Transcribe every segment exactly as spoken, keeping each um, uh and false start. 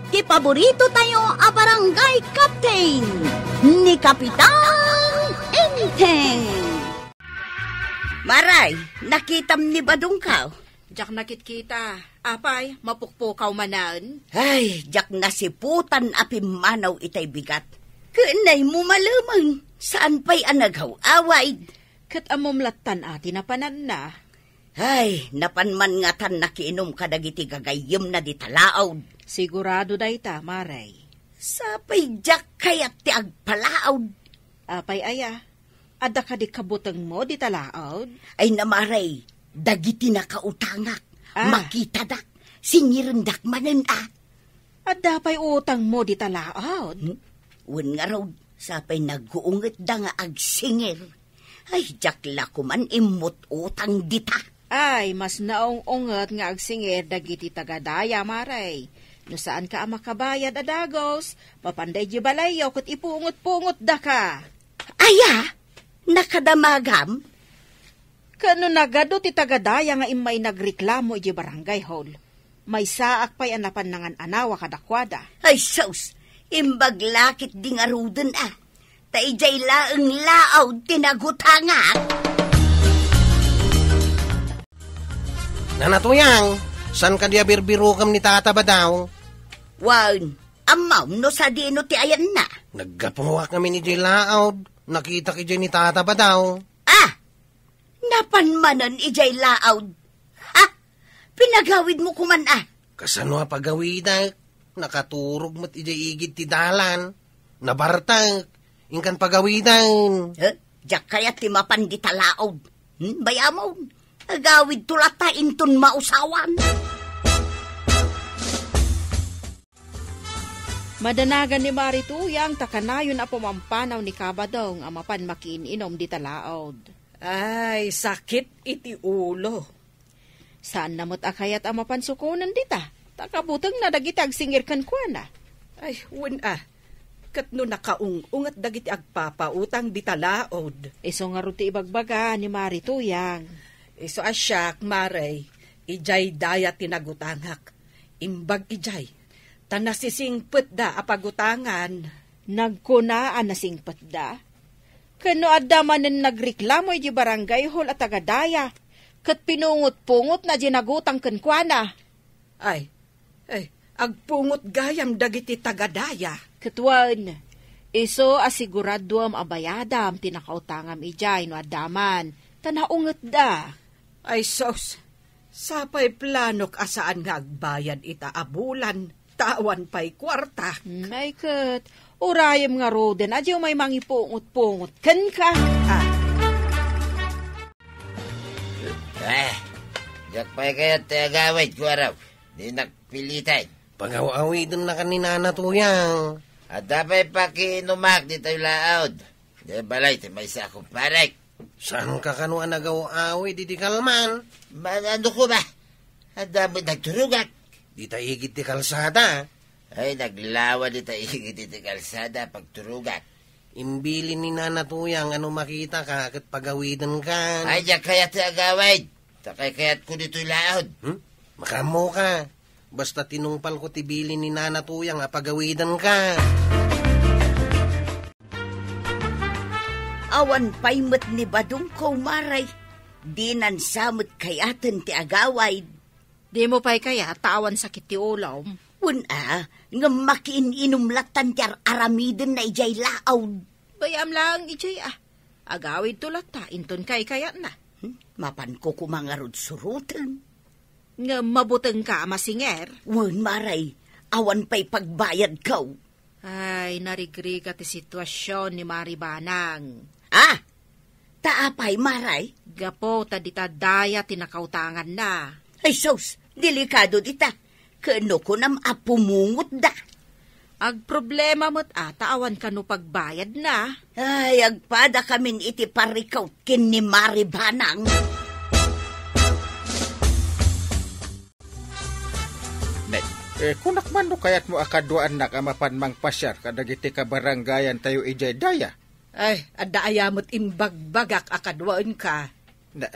Ti paborito tayo a barangay captain, ni Kapitan Enteng. Maray, nakitam ni Badongkaw? Diak nakitkita. Apay, mapukpukaw manen? Ay, diak nasiputan a pimmanaw itay bigat. Ken nay mo malemeng, saan pay a nagaw-awid. Ket ammom lattan a ti napananna. Ay, napan man ngatan nakiinum kadagiti gagayyemna di talaod. Sigurado dayta, Maray. Sapay diak kayat ti agpalaod. Apay aya? Adda kadi kabutengmo di talaod? Ay, Maray, dagiti nakautangak, Ah. makitadak, singirendak manen a. Adda pay utangmo di talaod? Hmm? Wen ngarud, sapay nagguungetda nga agsingir. Ay, diak la koman immut-utang dita. Ay, mas naung-unget nga agsingir dagiti taga-daya, Maray. No saanka a makabayad a dagus, mapanda idiay balayyo ket ipungot-pungotdaka. Aya? Nakadamagam? Ket no nagadu ti taga-daya nga immay nagreklamo idiay barangay hall, maysaak pay a napan nangan-anawa kadakuada. Ay sus! Imbag la ketdi ngaruden a. Ta idiay laeng laod ti nagutangak. Nana Tuyang, saan kadi a birbirukem ni Tata Badaw? Wen, ammom no sadino ti ayanna? Naggapuak ngamin idiay laod. Nakitak idiay ni Tata Badaw. Ah! Napan manen idiay laod. Ha? Pinagawidmo koman a? Kasano a pagawidek? Nakaturog met idiay igid ti dalan. Nabartek. Inkan pagawiden. Eh, diak kayat ti mapan dita laod. Hmm, bay-amon. Agawidto latta inton mausawan. Madanagan ni Mari Tuyang ta kanayon a pumampanaw ni Kabadong a mapan makiin-inom dita laod. Ay, sakit iti ulo. Saanna met a kayat a mapan sukonen dita, ta kabutengna dagiti agsingir kenkuana. Ay, wen a. Ket no nakaung-unget dagiti agpapautang dita laod. Isu ngarud ti ibagbaga ni Mari Tuyang. Isu a siak, Mari, idiay daya ti nagutangak. Imbag idiay, ta nasisingpetda a pagutangan. Nagkuna a nasingpetda? Ken no adda manen nagreklamo idiay barangay hall a taga-daya, ket pinungot-pungotna diay nagutang kenkuana. Ay, ay, agpungot gayam dagiti taga-daya. Ket wen, isu a siguraduem a bayadam ti nakautangam idiay no adda man, ta naungetda. Ay sus, sapay planok a saan nga agbayad ita a bulan, ta awan pay kuarta. Hmm, ay ket, urayem ngaruden, adiw may mangipungot-pungot kenka. Ah. Eh, diak pay kayat ti agawid, kuarok. Dinak piliten. Pagaw-awiden na kan ni Nana Tuyang. Adda pay pakiinumak ditoy laod. Di balay ti maysa a kumparek. Saan ka kano a nagaw-awid iti kalman? Manano ko ba? Adda met nagturugak. Dita igid ti kalsada. Ay, naglawa dita igid ti kalsada, pagturugak. Imbilin ni Nana Tuyang a no makita ka ket pagawiden ka. Ay, diak kayat ti agawid. Ta kaykayatko ditoy laod. Hmm? Makaammo ka. Basta tinungpalko ti bilin ni Nana Tuyang a pagawiden ka. Awan pay met ni Badongko, Maray. Dinan sa met kayaten ti agawid. Dimo pay kayat ta awan sakit ti ulom? Wen a, ngem makiin-inum lattan ti ar-aramidenna idiay laod. Bay-am laeng idiay a. Agawidto latta inton kaykayatna. Hmm? Mapanko koma ngarud suroten. Ngem mabutengka a masinger? Wen, Maray, awan pay pagbayadko. Ay, narigrigat ti situasion ni Mari Banang. Ah! Ta apay, Maray? Gapu ta dita daya ti nakautanganna. Ay sus, delikado dita. Ken no kunam a pumungotda. Agproblema met a ta awan kano pagbayadna. Ay, agpadakamin iti parikut ken ni Mari Banang. Nay, eh, kunak man no kayatmo a kaduaannak a mapan mangpasiar kadagiti kabarangayantayo idiay daya? Ay, adda aya met imbagbagak a kaduaenka? Na,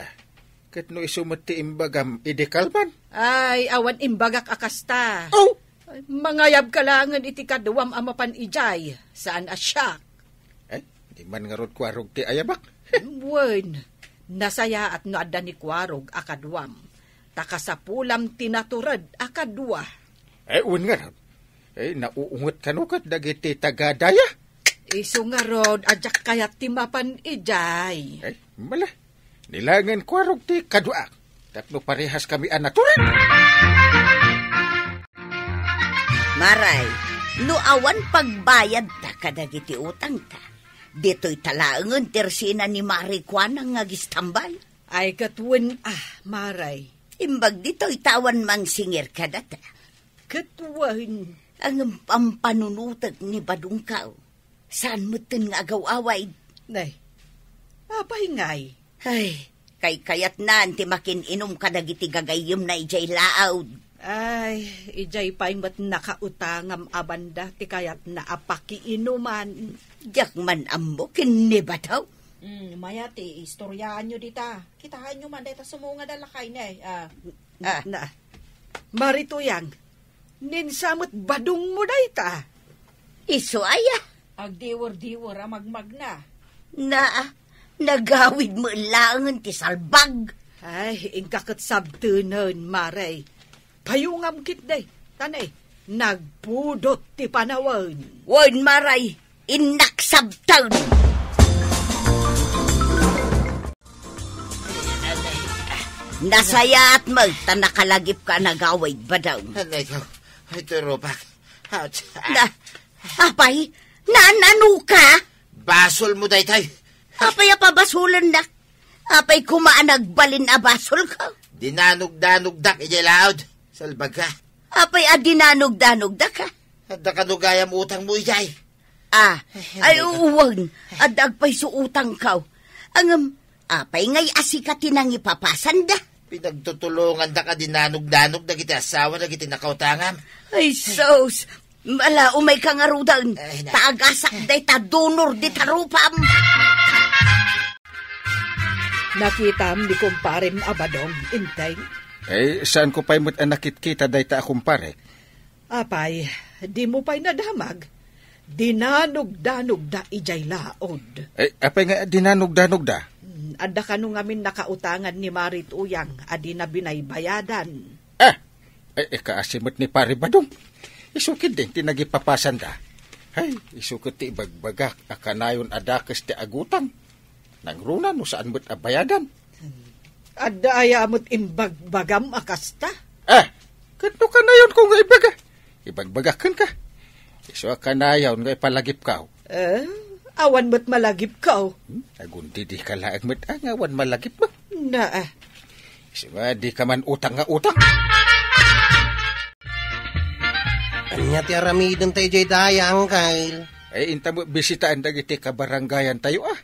ket no isu met ti imbagam idi kalman? Ay, awan imbagak a kasta. Oh! Mangayabka laengen iti kaduam a mapan idiay, saan a siak. Eh, di man ngarud kuarog ti ayabak? Wen, nasayaat no adda ni kuarog a kaduam. Ta kasapulam ti natured a kadua. Eh, wen ngarud. Eh, nauunget kano ket dagiti taga-daya? Isu ngarud a diak kayat ti mapan idiay. Eh, mala. Ni laengen kuarog ti kaduak. Tapno parehas kami a natured. Maray, no awan pagbayadta kadagiti utangta, ditoy ta laengen ti ersina ni Maray kuana nga agistambay. Ay, ket wen, ah, Maray. Imbag ditoy ta awan mangsingir kadata. Ket wen. Ngem pampanunotek ni badongko. Saan metten nga agaw-away. Nay, apay ngay? Ay, kaykayatnan ti makin-inum kadagiti gagayyemna idiay laawd. Ay, idiay pay met nakautangam a banda ti kayatna a pakiinuman. Diak man ammo ken ni Badaw. Mm, maya ti istoryaanyo dita. Kitaenyo man dayta sumungad a lakay, ne. Ah. Ah. Na, Marituyang, ninsa met badongmo dayta? Isu aya? Agdiwer-diwer a magmagna. Na, nagawid met laengen ti salbag. Ay, inka ket sabtenen, Maray. Payungam ketdi, ta ne, nagpudot ti panawen. Wen, Maray, innak sabten. Nasayaat met ta nakalagipka a nagawid, Badaw. Anay ko, ay, turupak. Ouch. Na, apay, naananoka? Basolmo daytoy. Apay a pabasolennak? Apay koma a nagbalin a basolko? Dinanogdanogdak idiay laawd. Salbagka. Apay a dinanogdanogdaka? Adda kano gayam utangmo idiay? Ah, ay, wen, adda agpayso utangko. Ngem, apay ngay a sika ti nangipapasanda? Pinagtutulongandak a dinanogdanog dagiti asawa dagiti nakautangam. Ay, sus! Ala, umayka ngaruden. Ay, na. Ta agasak dayta dunor dita rupam. Nakitam ni kumparem a Badong, Enteng? Eh, saanko pay met a nakitkita dayta a kumpare? Apay, dimo pay nadamag? Dinanogdanogda idiay laod. Eh, apay nga dinanogdanogda? Hmm, adda kano ngamin nakautangan ni Marituyang a dina binaybayadan. Ah! Ay, ikaasi met ni Pari Badong. Isu ketdin ti nagipapasanda. Ay, isu ket ti ibagbagak a kanayon a dakes ti agutang. Nangruna no saan met a bayadan. Adda aya met imbagbagam a kasta? Ah, ket no kanayonko nga ibaga, ibagbagak kenka. Isu a kanayon nga ipalagipko. Eh, awan met malagipko. Hmm, agundidika laeng met a nga awan malagipmo. Na, ah. Isu nga dika man utang nga utang. Ania ti aramidenta idiay daya, Angkel? Ay, inta met bisitaen dagiti kabarangayantayo, ah.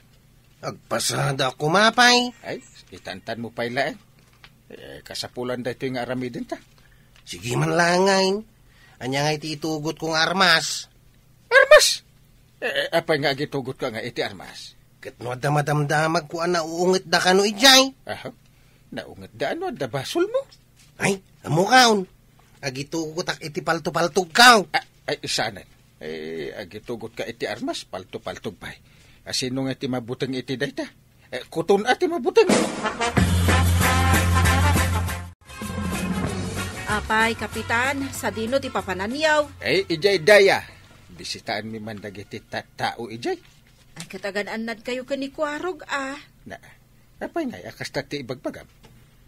Agpasada koma pay. Ay, itantanmo pay laeng. Eh, kasapulan daytoy nga aramidenta. Sige man laeng ngay. Ania ngay ti itugotko nga armas? Armas? Eh, eh, apay nga agitugotko nga iti armas? Ket no adda madamdamagko a naungetda kano idiay? Aha. Naungetda no adda basolmo? Ay, ammokaon. Agitugotak iti paltopaltogko. Ah, ay, saanen. Eh, agitugotka iti armas, paltopaltog pay. A, sino nga ti mabuteng iti dayta? Eh, kuton a ti mabuteng. Apay, Kapitan, sadino ti papananyo? Eh, idiay daya. Bisitaenmi man dagiti tattao idiay. Ay, ket agan-annadkayo ken ni Kuarog, ah. Na, apay ngay a kasta ti ibagbagam?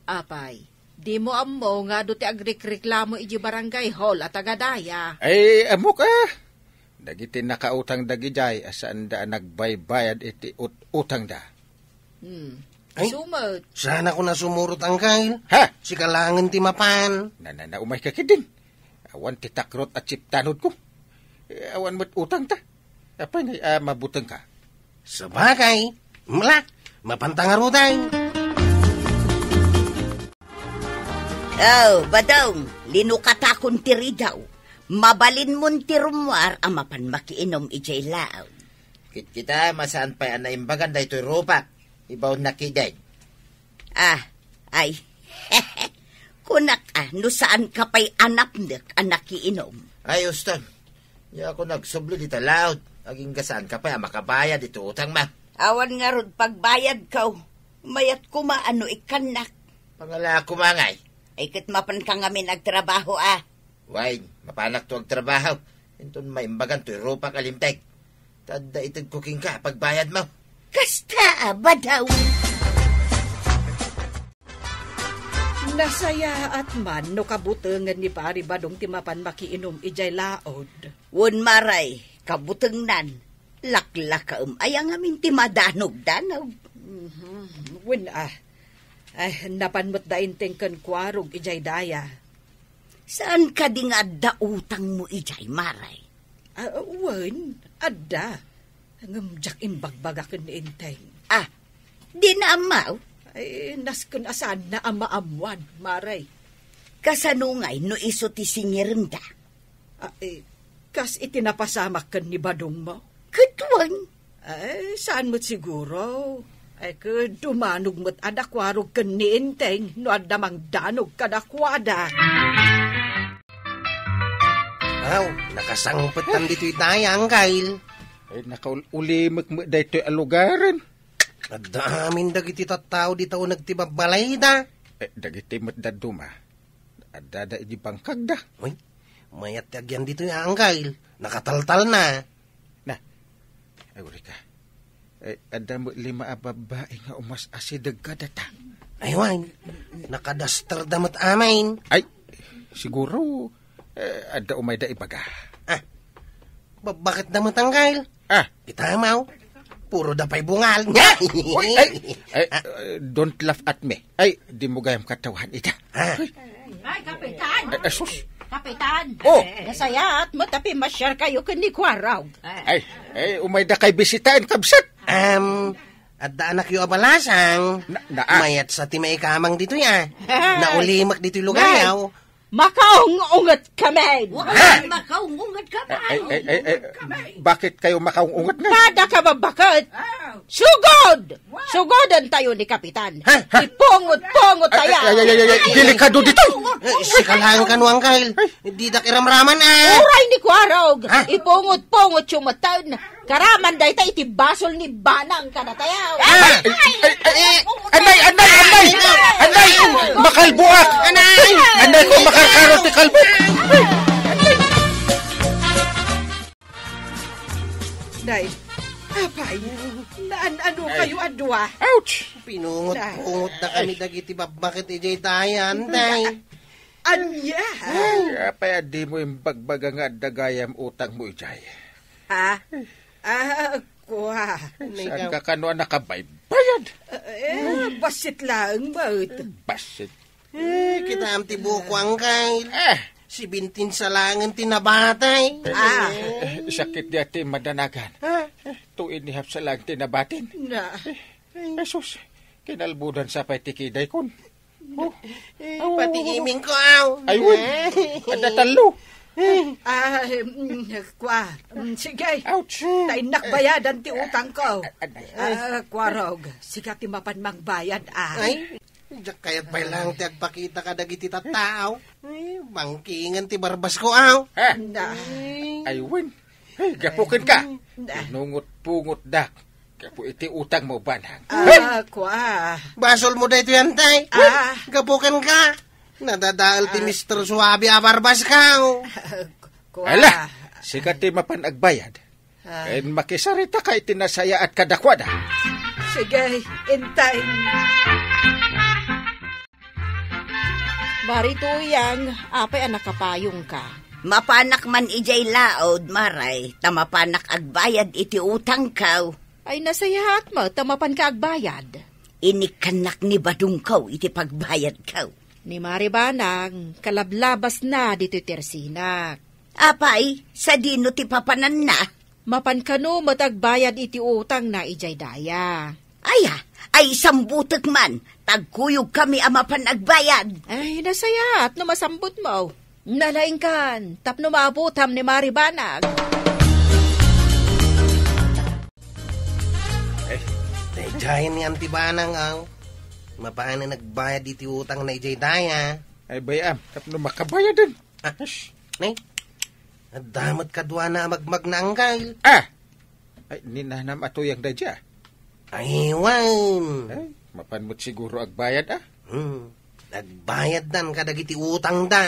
Apay, dimo ammo nga adu ti agrikreklamo idiay barangay hall a taga-daya? Ay, ammok, ah. Dagiti nakautang dagidiay a saanda a nagbaybayad iti ut-, utangda. Hmm. Ay, isu met. Saan a koma sumurot, Angkel? Ha? Sika laengen ti mapan. Na, na, na, umayka ketdin. Awan ti takrot a chip tanodko. Eh, awan met utangta. Apay ngay a mabutengka? Sabagay, mla, mapanta ngaruden. Oh, Badong, linukatakon ti ridaw. Mabalinmon ti rummuar a mapan makiinum idiay laawd. Kitkita, masaan pay a naimbagan daytoy rupak. Ibaonnak ketdin. Ah, ay. Kunak, ah, no saanka pay a napnek a nakiinum. Ay, Uston, diak agsubli dita laod. Agingga saanka pay a makabayad iti utangmo. Awan ngarud pagbayadko. Mayat koma no ikkannak. Pangalaak koma ngay. Ay, ket mapanka ngamin agtrabaho, a. Wen, mapanakto agtrabaho. Inton maimbagan toy rupak a linteg. Ta adda itegko kenka a pagbayadmo. Kasta a badaw. Nasayaat man no kabutengen ni Pari Badong ti mapan makiinum idiay laod. Wen, Mare, kabutengnan. Laklakaem aya ngamin ti madanogdanog. Mhm. Wen, a. Ay, napan met da Enteng ken Kuarog idiay daya. Saan kadi nga adda utangmo idiay, Mare? A, wen, adda. Ngem diak imbagbaga ken ni Enteng. A, dina ammo? Ay, nasken a saanna a maammoan, Mare. Kasano ngay no isu ti singirenda? A, e, kas iti napasamak ken ni Badongmo? Ket wen. Ay, saan met siguro. Ay, ket dumanog met a da Kuarog ken ni Enteng no adda mangdanog kadakuada. Aw, nakasangpetan ditoy daya, Anggail. Ay, nakaulimek met daytoy a lugaren. Adda amin dagiti tattao dita uneg ti babbalayda. Eh, dagiti met dadduma. Addada idi bangkagda. Uy, mayat ti agyan ditoy, Anggail. Nakataltalna. Na, ay, uri ka. Ay, adda met lima a babbai nga umas-asideg kadata. Ay, wen, nakadasterda met amin. Ay, siguro, eh, adda umayda ibaga. Ah, babbaketda met, Anggail. Ah. Kita, Amaw. Puro da pay bungal. Ah, uy, ay, ay, ah, eh, don't laugh at me. Ay, di mo gayam katawahan ita. Ah. Ay, Kapitan! Ay, asus! Kapitan! Oh! Nasayaat met a pimmasyar kayo ken ni Kuarog. Ay, ay, umayda kay bisitaen, kabsat! Um, adda anakyo a balasang. Na, naa. Mayat sa ti maikamang ditoy, a. Ay. Naulimek ditoy lugayaw. Makaung-unget kami! Ay, makaung-unget kami! Ay, ay, ay, ay, bakit kayo makaung-unget na? Kada kababaket! Ah. Sugod! Sugoden tayo ni Kapitan. Ha? Ha? Ipungot-pungot tayo. Ay, ay, ay, ay, ay, delikado dito. Eh, sika lang kano, Anggail. Didak iramraman, a. Uray ni Kuarog. Ha? Ipungot-pungot yung matan. Karaman dayta iti basol ni Banang kada tayo. Ah! Ay, ay, ay, ay, anay, anay, anay! Anay! Makalbuak! Anay! Anay ko makarkaro ti kalbo! Day, apay, naan-ano kayo a dua? Ouch! Pinungot-pungot na kami dagiti babbaket idiay dayan, day. Ania? Ay, apay a di mo imbagbaga nga adda gayam utang mo idiay? Ha? Ah, kua. Saan ka kano a nakabaybayad? Eh, bassit laeng, baet. Bassit. Eh, kitaem ti buko, Anggail. Eh. Seventeen sa laeng ti nabatay. Ah. Eh, sakit di ati madanagan. Ah. Eh, tu inihap sa laeng ti nabatin. Na. Eh, Jesus, kinalbudan sa pay ti kiday kon. Oh. Eh, oh, pati iming ko, aw. Ay, wen. Adda tallo. Ah, mm, kua. Mm, sige. Ouch. Ta innak bayadan ti utang ko. Ah, Kuarog, sika ti mapan mangbayad, a. Ay, diak kayat pay lang ti agpakita kadagiti tattao. Ay, bangkingen ti barbas ko, aw. Ha? Na. Ay, wen. Ay, gapu kenka. Na. Pinungot-pungotdak. Gapu iti utang mo, Banang. Ah, kua. Basol mo daytoy, antay. Ah. Gapu kenka. Nadadael ti Mister Suabe a barbas ka, oh. Kua. Ala, sika ti mapan agbayad. Ah. Ken makisarita ka iti nasayaat kadakuada. Sige, intay. Mari Tuyang, apay a nakapayongka? Mapanak man idiay laod, Mare, ta mapanak agbayad iti utangko. Ay, nasayaat met ta mapanka agbayad. Inikkannak ni Badongko iti pagbayadko. Ni Mari Banang, kalablabasna ditoy tersinak. Apay, sadino ti papananna? Mapan kano met agbayad iti utangna idiay daya. Aya, ay sambutek man, tagkuyog kami a mapan agbayad. Ay, nasayaat no masambutmo. Nalaingkan, tapno maabutam ni Mari Banag. Eh, daydiay ni Auntie Banang, aw. Mapanen nagbayad iti utangna idiay daya. Ay, bay-am, tapno makabayaden. Ah, nay, Adda met kaduana a magmagna, Angkel. Ah! Ay, ni nanam a tuyang daydiay. Ay, wen. Ay, mapan met siguro agbayad, ah. Hmm. Nagbayaddan kadagiti utangda.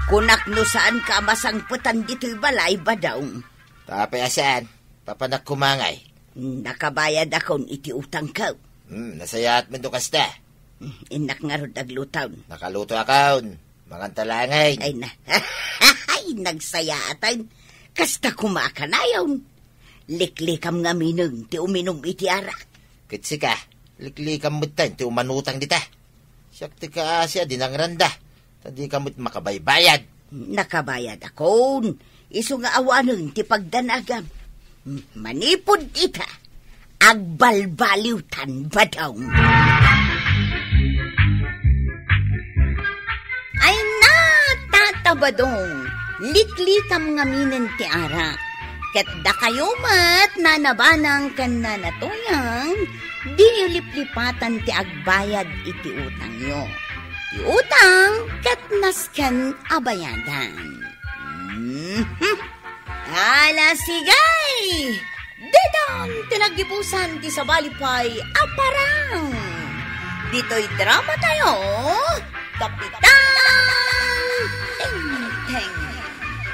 Kunak no saanka a masangpetan ditoy balay, Badong. Apay a saan? Papanak kumangay. Nakabayadakon iti utangko. Hmm, nasayaat met no kasta. Hmm, innak ngarud agluton. Nakaluto akon. Manganta laeng. Ay na. Ay, nagsayaatan. Kasta koma a kanayon. Liklikam ngaminen ti uminum iti arak. Ket sika, liklikam metten ti umanutang dita. Siak ti kaasi a dinangranda. Ta dika met makabaybayad. Nakabayadakon. Isu nga awanen ti pagdanagam. Manipud ita, agbalbaliwtan, Badong. Ay na, Tata Badong, liklikam ngaminen ti arak. Ket dakayo met, Nana Banang ken Nana Tuyang, diniyo liplipatan ti agbayad iti utangyo. Ti utang ket nasken a bayadan. Mhm. Ala, sige! Daytoy ti naggibusan ti sabali pay a parang. Ditoy drama tayo, Kapitan Tengteng.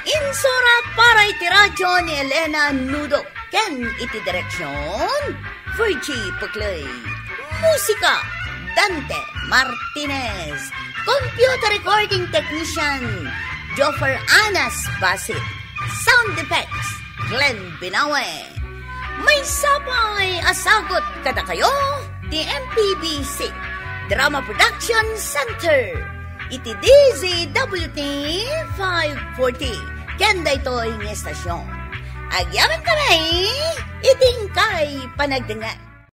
Insurat para iti radyo ni Elena Nudo ken iti direksyon, Virgie Puclay. Musika, Dante Martinez. Computer recording technician, Joffer Anas Basit. Sound effects, Glenn Binawe. Maysa pay a sagut kadakayo ti M P B C Drama Production Center iti D Z W T five forty ken daytoy nga estasyon. Agyamankami iti inkay panagdengngeg.